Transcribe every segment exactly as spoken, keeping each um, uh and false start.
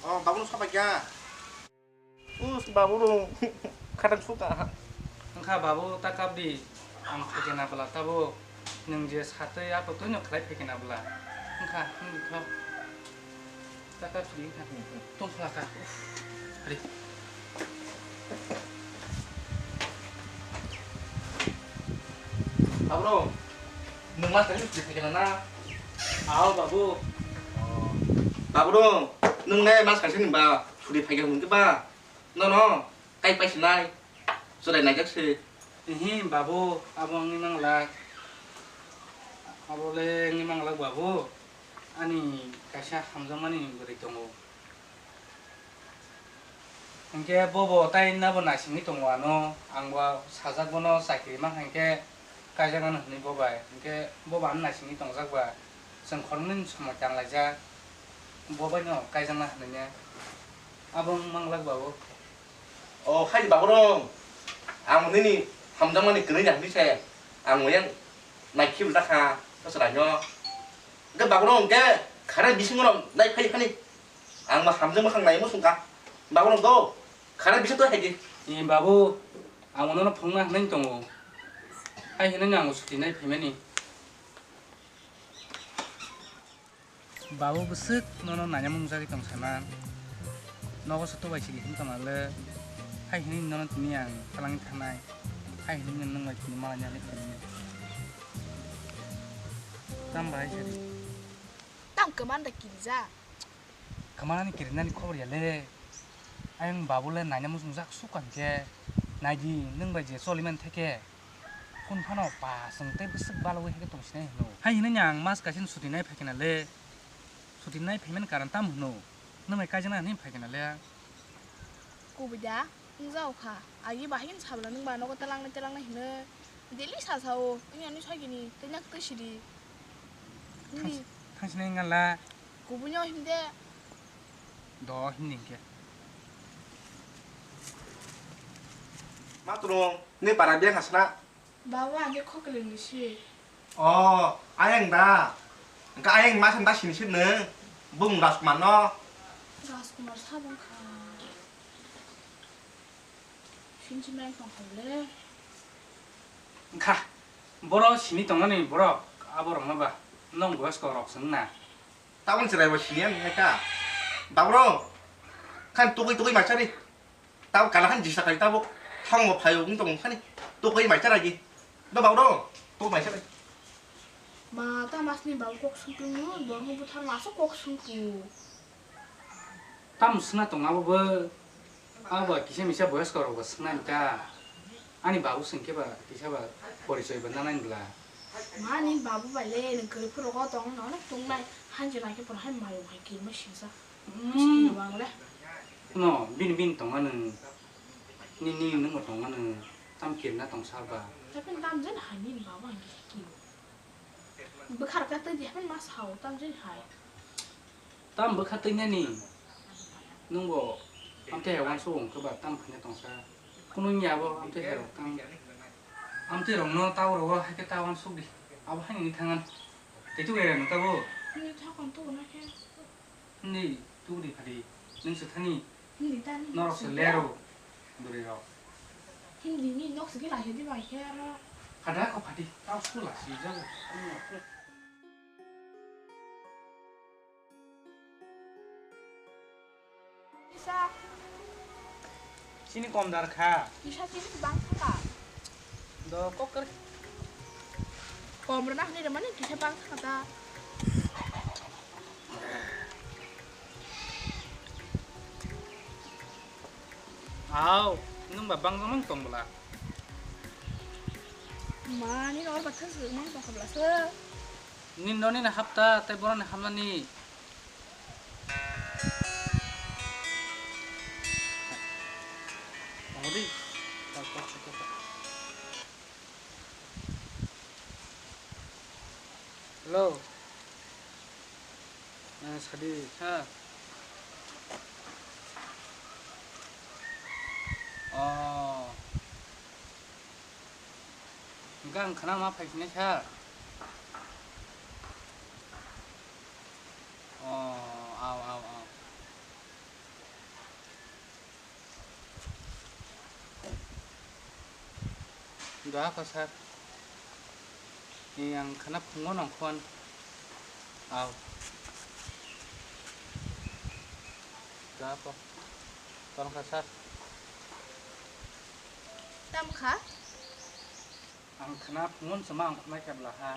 Oh, babu no sabai kya? Us, babu rung khatang suka. Wngkha babu, ta kap di. Ang phaikhe na bwla tabuk. Nwng je satwi a kotoi no khlai phaikhe na bwla. Wngkha, wngdi thok. Ta kap di wngkha. Tong khla kha. Uff. Ari. Babu rung, nwng ma tani phaikhe na na? Ao babu. Babu rung, nwng ne mas kaisa ni ba suri phaikhe hwn khe ba? Nono kai paisinai, chwrai naijak se. Ihi, babu, abo wngwi manglak. Abo le wngwi manglak, babu. Ani kaisa hamjakmani bwrwi tongo. Hinkhe bobo tai nabo naisingwi tongo ano. Ang bo sajak, bono chakri mankha hinkhe kaijaknani hwnwi bo bai. Hinkhe bobo ano naisingwi tongjak ba. Chwng khoroknwi somoi tanglaijak. Bo baino kaijakna hwnwi ne. Abo wng manglak, babu. O, hai babu rong. Ang nini hamjakmani kwnwi ya hwnwi se. Ang yang naikhe bwlakha, ta chwraino. Hwnkhe babu rong hwnkhe khare bisingo rong nai phai phani. Ang ma hamjakma khang naimung sungkha. Babu rong do. Khare bising to hai di. Ni babu, ang nono phungna hwnwi tongo. Hai hwnwi ang suti nai phaimani. Babu bwswk nono naina mungjagwi tong sana. Nogo se tubai sidi hinwi tongna le. Hai hinwi nono tini ang twlangwi thanai. Hai hinwi nwng bai tini malai nani hinwi. Tam bahai sadi. Tam kwman da kirija. Kwmanani kirinani khobor ya le. Ayang babu le naina muchungjak sukang khe. Naidi nwng bai je choliman theke. Phone phano pa chwng tei bwswk balawi hai khe tong sinai hino. Hai hinwi ang mas kaisa ni suti nai phaikhe na le. Suti nai phaimani karon tamo hino? Nwng bai kaijakna hinwi phaikhe na le. Kubui da, wngjago kha. Agi bahai khe sabla nwng ba nogo telangnai telangnai hino. Daily sa sao, wngya ni sagini, tei nak tei sidi. Wngdi. Thang sinai wngya la. Kubui no himde. Do himdi hinkhe. Ma tulung, ni para biang asna. Babu, ang khe Khoklingni si. O, ayang da. Hwnkhe ayang ma sen da sini sini. Bung Rajkumar no. Rajkumar sabo wngkha. Sinchi mai wngkha le. Wngkha. Boro sini tongnani borok, aborokno ba. Nong boyosko rok se wngna. Tabon chwrai bo sini ang nai ta. Babu rong. Khan tugui tugui mai chari. Tabo kana khan jisa khai tabo thang bo phaio wng tong khani. To kai mai chara gi. Do babu do. To mai chara. Ma ta mas ni babu kok sung tu, bo mo buthar ma so kok sung tu. Tam sna tong abo bo. Abo kisa misa boyos ko ro sna ta. Ani babu sing ke ba kisa ba porichoi ba nanai bla. Ma ni babu ba le nang kri phuro ko tong no tong nai han jira ke por hai mayo hai kir ma sing sa. Hmm. Bang le. No, bini bini tongma nung. Nini nungbo tongma nung. Tam kirna tongsa ba. Tapi tam jen hai nini babu ang kisa kiro. Bwkha rwkha twi di hwn ma sao tam jen hai. Tam bwkha twi nani. Nungbo amte hai wansu wng khe ba tam khaina tongsa. Kunu nya bo amte hai rok tam. Amte rok no tao rok hai khe ta wansu di. Abo hai ni thangan. Tei tu gaya nung tabo. Ni thakon tu na khe. Hindi, tubudi phadi. Nung se thani. Hindi ta ni norok se lero. Bwrwi rok. Hindi ni nok se gila hedi bai khe aro. Phada ko phadi. Tao school asi jago. Isa. Chini kom dar kha. Kisa chini bang thaka. Do kok kar. Kom rwna hwnwi rwmani kisa bang thaka ta. Au, nwng ba bang jomang tong bwla. Mani nor ba thang se mang tong kha bwla se. Nini noni na hapta tei boroni hapnani. Tongo di. Hello. Eh, sadi, ha. Oh. Hwnkhe ang khna ma phai sinai sa. Oh, au, au, au. Chua ko sir. Ni ang khana phungo nongkhon. Au. Chua ko. Tolong kha sir. Tam kha? Ang khana phungo sama ang khna kebla ha.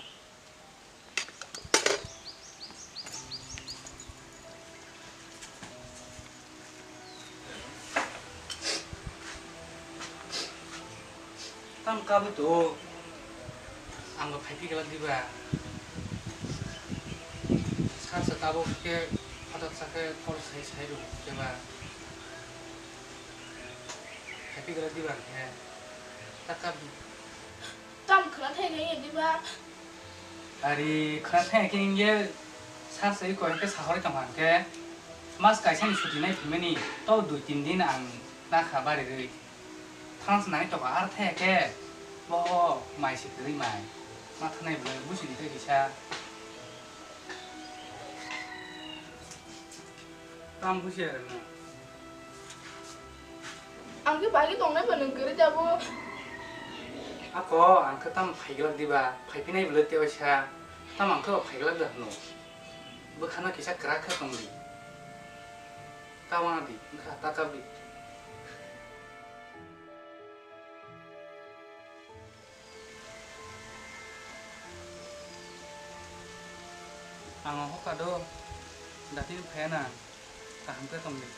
Tam kabui to, ang bo phai phi glak diba. Sa sa tabuk khe phatok sa khe kol sai sai rw khe ba. Phai phi glak diba khe. Ta kab. Tam khna thai khe diba. Ari khwna thaya khe hingye sar se koi khe sahori tong hang khe mas kaisa ni suti nai phimani to dui tin din ang nakha bari rwi thang se nai toko ar thaya khe bo mai se kwrwi mai ma thanai bwlai busi di khe kisa. Tam busi ya rwno. Ang khe bai khe tongnai ba nwng kwrwi tabuk. Ako, ang khe tamo phaiglak diba, phaiphinai bwlwi tei waisa, tamo ang khe bo phaiglak da hwno. Bwkhano kisa kwrak khe tongdi. Ta wana di, wngkha ta kap di. Ang o hoka do, datin phaiya na, kaham khe tongdi.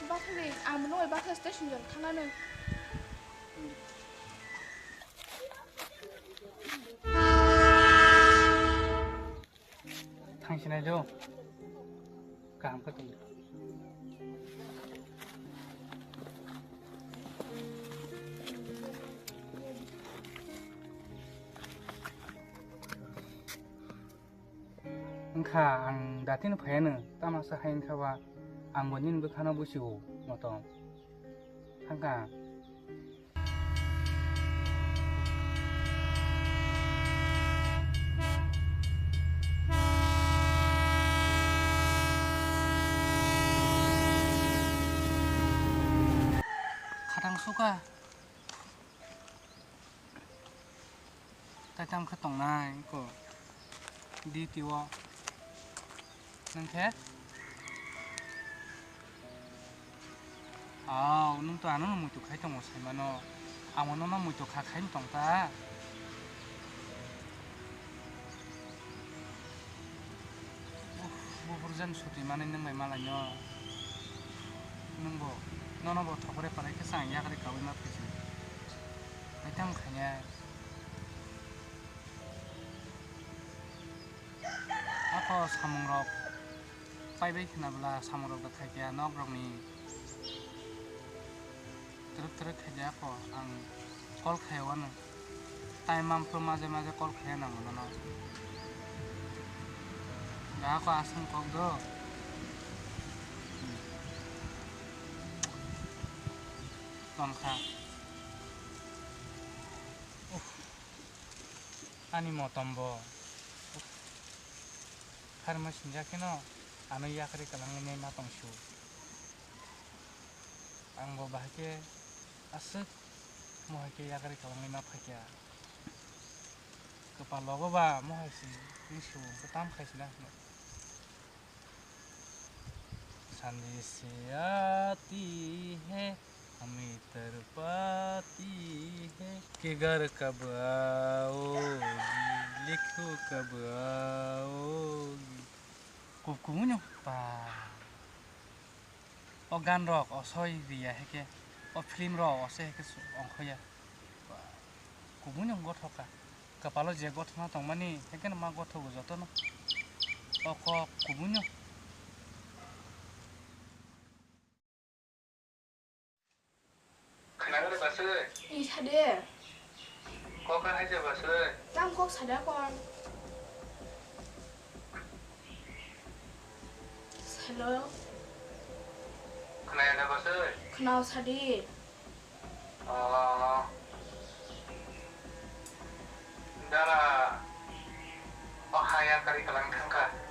Bathari, ang mwnwi baksa station jor thangnani. Thang sinai do. Kaham khe tong. Wngkha ang datin phaiano tamasa hai wngkha ba ang bo nini bwkhano busigo motom. Thangkha. Khatang suka. Tai tamo khe tongnai ko duty o. Nwng khe? Au, nwng to ano no muitu khai tongo sai mano. Amo nono muitu kha khai tong ta. Uff, buphuru jan suti manwi nwng bai malaino. Nwng bo, nono bo thopre parai khe chang yakarwi kaui ma phaising. Bai tamo khainai. Ako samung rok pai bai khna bwla samung rok da khai khe nok rok ni twrwk twrwk khai de ako ang call khai o ano. Tai mampro maje maje call khai nango nono. Da ako aswng kok do. Tongkha. Uff. Ani motom bo. Uff. Pharma sinjak kheno ano yakarwi kwlangwi nai ma tong su. Ang bo bahai khe aswk mohai khe yakarwi kwlangwi ma phaikha. Kwpal logo ba mohai si wng si o, hwnkhe tam khai sina hwno. Sandi se aati hai, hami tarpati hai. Kigar kab aogi, likho kab aogi. Kub kubui no pa. O gan rok osoi riya heke, o film rok osoi heke ongkhoya. Kubui no gothok kha. Kwpalo je gothokna tongmani, heke no ma gothogo jotono. O kok kubui no. Khwnagwi baswi. Ni sade. Kok kha haija baswi. Tam kok sada kon. Hello. Khwnaya da baswi. Khwnao sadi. Oh. Dara. ha yakarwi kwlangwi thang kha.